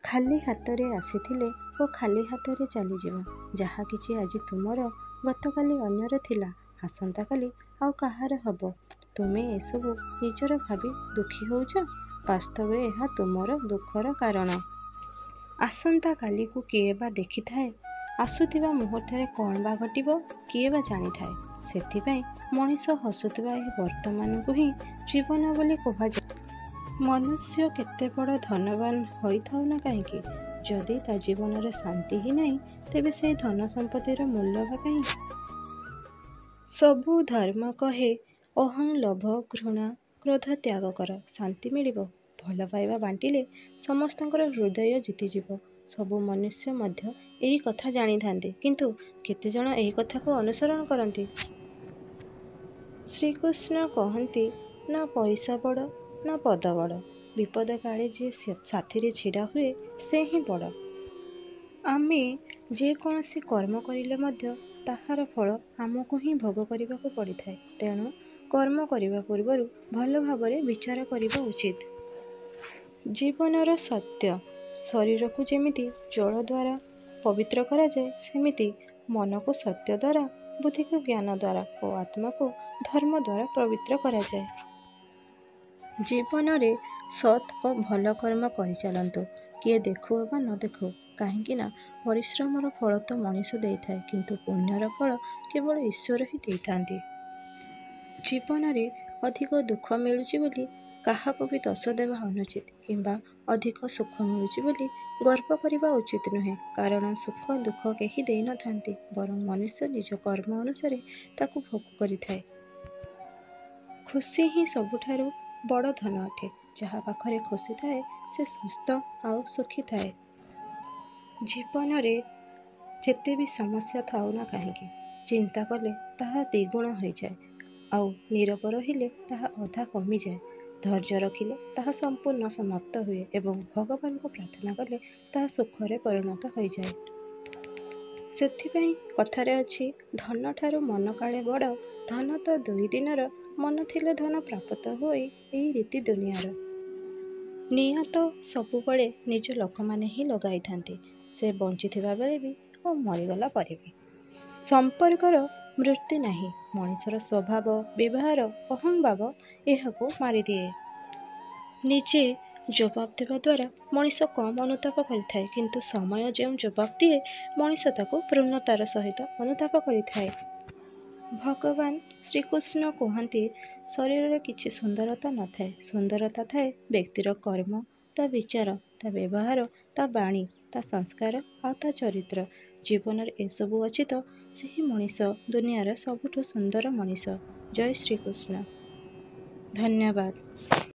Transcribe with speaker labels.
Speaker 1: ଖାଲି ହାତରେ ଆସିଥିଲେ ଓ ଖାଲି ହାତରେ ଚାଲିଯିବା। ଯାହା କିଛି ଆଜି ତୁମର, ଗତକାଲି ଅନ୍ୟର ଥିଲା, ଆସନ୍ତାକାଲି ଆଉ କାହାର ହେବ। ତୁମେ ଏସବୁ ନିଜର ଭାବି ଦୁଃଖୀ ହେଉଛ। ବାସ୍ତବରେ ଏହା ତୁମର ଦୁଃଖର କାରଣ। ଆସନ୍ତାକାଲିକୁ କିଏ ବା ଦେଖିଥାଏ? ଆସୁଥିବା ମୁହୂର୍ତ୍ତରେ କ'ଣ ବା ଘଟିବ, କିଏ ବା ଜାଣିଥାଏ? ସେଥିପାଇଁ ମଣିଷ ହସୁଥିବା ଏହି ବର୍ତ୍ତମାନକୁ ହିଁ ଜୀବନ ବୋଲି କୁହାଯାଏ। ମନୁଷ୍ୟ କେତେ ବଡ଼ ଧନବାନ ହୋଇଥାଉ ନା କାହିଁକି, ଯଦି ତା ଜୀବନରେ ଶାନ୍ତି ହିଁ ନାହିଁ, ତେବେ ସେହି ଧନ ସମ୍ପତ୍ତିର ମୂଲ୍ୟ ବା କାହିଁ? ସବୁ ଧର୍ମ କହେ ଅହଂ, ଲୋଭ, ଘୃଣା, କ୍ରୋଧ ତ୍ୟାଗ କର, ଶାନ୍ତି ମିଳିବ। ଭଲ ପାଇବା ବାଣ୍ଟିଲେ ସମସ୍ତଙ୍କର ହୃଦୟ ଜିତିଯିବ। ସବୁ ମନୁଷ୍ୟ ମଧ୍ୟ ଏହି କଥା ଜାଣିଥାନ୍ତି, କିନ୍ତୁ କେତେଜଣ ଏହି କଥାକୁ ଅନୁସରଣ କରନ୍ତି? ଶ୍ରୀକୃଷ୍ଣ କହନ୍ତି, ନା ପଇସା ବଡ଼ ନା ପଦ ବଡ଼, ବିପଦ କାଳେ ଯିଏ ସାଥିରେ ଛିଡ଼ା ହୁଏ ସେ ହିଁ ବଡ଼। ଆମେ ଯେକୌଣସି କର୍ମ କରିଲେ ମଧ୍ୟ ତାହାର ଫଳ ଆମକୁ ହିଁ ଭୋଗ କରିବାକୁ ପଡ଼ିଥାଏ। ତେଣୁ କର୍ମ କରିବା ପୂର୍ବରୁ ଭଲ ଭାବରେ ବିଚାର କରିବା ଉଚିତ। ଜୀବନର ସତ୍ୟ। ଶରୀରକୁ ଯେମିତି ଜଳ ଦ୍ୱାରା ପବିତ୍ର କରାଯାଏ, ସେମିତି ମନକୁ ସତ୍ୟ ଦ୍ୱାରା, ବୁଦ୍ଧିକୁ ଜ୍ଞାନ ଦ୍ୱାରା ଓ ଆତ୍ମାକୁ ଧର୍ମ ଦ୍ୱାରା ପବିତ୍ର କରାଯାଏ। ଜୀବନରେ ସତ୍ ଓ ଭଲ କର୍ମ କରିଚାଲନ୍ତୁ, କିଏ ଦେଖୁ ଅବା ନ ଦେଖୁ। କାହିଁକି ନା ପରିଶ୍ରମର ଫଳ ତ ମଣିଷ ଦେଇଥାଏ, କିନ୍ତୁ ପୁଣ୍ୟର ଫଳ କେବଳ ଈଶ୍ୱର ହିଁ ଦେଇଥାନ୍ତି। ଜୀବନରେ ଅଧିକ ଦୁଃଖ ମିଳୁଛି ବୋଲି କାହାକୁ ବି ଦୋଷ ଦେବା ଅନୁଚିତ କିମ୍ବା ଅଧିକ ସୁଖ ମିଳୁଛି ବୋଲି ଗର୍ବ କରିବା ଉଚିତ ନୁହେଁ। କାରଣ ସୁଖ ଦୁଃଖ କେହି ଦେଇନଥାନ୍ତି, ବରଂ ମନୁଷ୍ୟ ନିଜ କର୍ମ ଅନୁସାରେ ତାକୁ ଭୋଗ କରିଥାଏ। ଖୁସି ହିଁ ସବୁଠାରୁ ବଡ଼ ଧନ ଅଟେ। ଯାହା ପାଖରେ ଖୁସି ଥାଏ, ସେ ସୁସ୍ଥ ଆଉ ସୁଖୀ ଥାଏ। ଜୀବନରେ ଯେତେ ବି ସମସ୍ୟା ଥାଉ ନା କାହିଁକି, ଚିନ୍ତା କଲେ ତାହା ଦ୍ୱିଗୁଣ ହୋଇଯାଏ, ଆଉ ନୀରବ ରହିଲେ ତାହା ଅଧା କମିଯାଏ। ଧୈର୍ଯ୍ୟ ରଖିଲେ ତାହା ସମ୍ପୂର୍ଣ୍ଣ ସମାପ୍ତ ହୁଏ ଏବଂ ଭଗବାନଙ୍କୁ ପ୍ରାର୍ଥନା କଲେ ତାହା ସୁଖରେ ପରିଣତ ହୋଇଯାଏ। ସେଥିପାଇଁ କଥାରେ ଅଛି, ଧନଠାରୁ ମନ କାଳେ ବଡ଼, ଧନ ତ ଦୁଇ ଦିନର, ମନ ଥିଲେ ଧନ ପ୍ରାପ୍ତ ହୁଏ, ଏଇ ରୀତି ଦୁନିଆର। ନିଆଁ ତ ସବୁବେଳେ ନିଜ ଲୋକମାନେ ହିଁ ଲଗାଇଥାନ୍ତି, ସେ ବଞ୍ଚିଥିବା ବେଳେ ବି ଓ ମରିଗଲା ପରେ ବି। ସମ୍ପର୍କର ମୃତ୍ୟୁ ନାହିଁ। ମଣିଷର ସ୍ୱଭାବ, ବ୍ୟବହାର, ଅହଂଭାବ ଏହାକୁ ମାରିଦିଏ। ନିଜେ ଜବାବ ଦେବା ଦ୍ୱାରା ମଣିଷ କମ୍ ଅନୁତାପ କରିଥାଏ, କିନ୍ତୁ ସମୟ ଯେଉଁ ଜବାବ ଦିଏ, ମଣିଷ ତାକୁ ପୂର୍ଣ୍ଣତାର ସହିତ ଅନୁତାପ କରିଥାଏ। ଭଗବାନ ଶ୍ରୀକୃଷ୍ଣ କୁହନ୍ତି, ଶରୀରରେ କିଛି ସୁନ୍ଦରତା ନଥାଏ। ସୁନ୍ଦରତା ଥାଏ ବ୍ୟକ୍ତିର କର୍ମ, ତା ବିଚାର, ତା ବ୍ୟବହାର, ତା ବାଣୀ, ତା ସଂସ୍କାର ଆଉ ତା ଚରିତ୍ର। ଜୀବନରେ ଏସବୁ ଅଛି ତ ସେହି ମଣିଷ ଦୁନିଆର ସବୁଠୁ ସୁନ୍ଦର ମଣିଷ। ଜୟ ଶ୍ରୀକୃଷ୍ଣ। ଧନ୍ୟବାଦ।